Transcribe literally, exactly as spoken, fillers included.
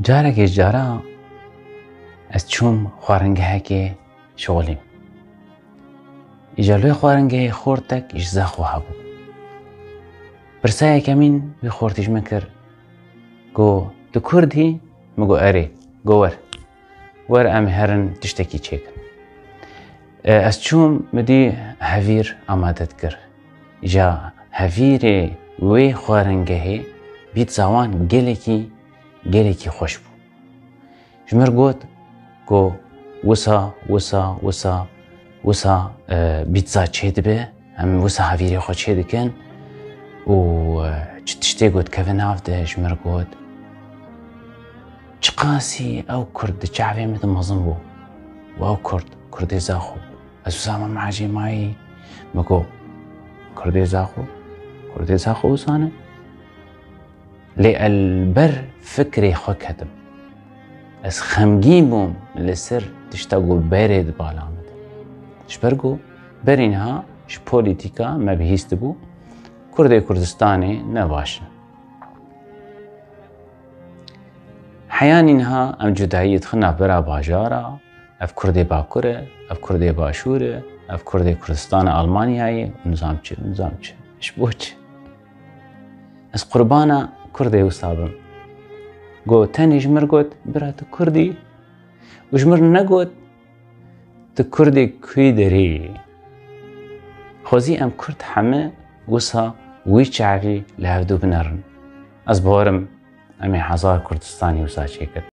Carekê ji cara ez çûm xwaringehekê şixulîm. Îja li wê xwaringehê xortek ji Zaxo hebû. Pirsa yekemîn wî xortî ji min kir, got, "Tu Kurd î?" Min got, "Erê." Got, "Wer. Wer em ê herin tiştekî çêkin." E, ez çûm, min dî hevîr amade dikir. Îja hevîrê wê xwaringehê pîtza wan gelekî, gelekî xweş bû. Ji mir got, got, "Wisa, wisa, wisa, wisa, e, pîtza çêdibe, em wisa hevîrê xwe çêdikin û, e, çi tiştê got keve nav de." Ji mir got, "Çiqasî ew Kurd di çavê min de mezin bû û ew Kurd, Kurdê Zaxo." Ez wisa me mehecê mayî, min got, "Kurdê Zaxo, Kurdê Zaxo wisa ne." Lê ez li ber fikrê xwe ketim. Ez xemgîn bûm li ser tişta ku berê di bala min de. Ji ber ku berî niha ji polîtîka me bihîstibû, Kurdê Kurdistanê ne baş in. Heyanî niha em cudayiyê dixin navbera bajara, ev Kurdê Bakur e, ev Kurdê Başûr e, ev Kurdê Kurdistana Almanyayê û nizam çi, nizam çi. Ji bo çi? Ez qurbana Kurdê wisa bim. Got, tenê ji mir got, "Bira tu Kurd î?" Û ji mir negot, "Tu Kurdê kuyê derê yî?" Xwezî em Kurd heme wisa wî çavî li hevdû binerin. Ez bawerim em ê hezar Kurdistanî wisa çêkin.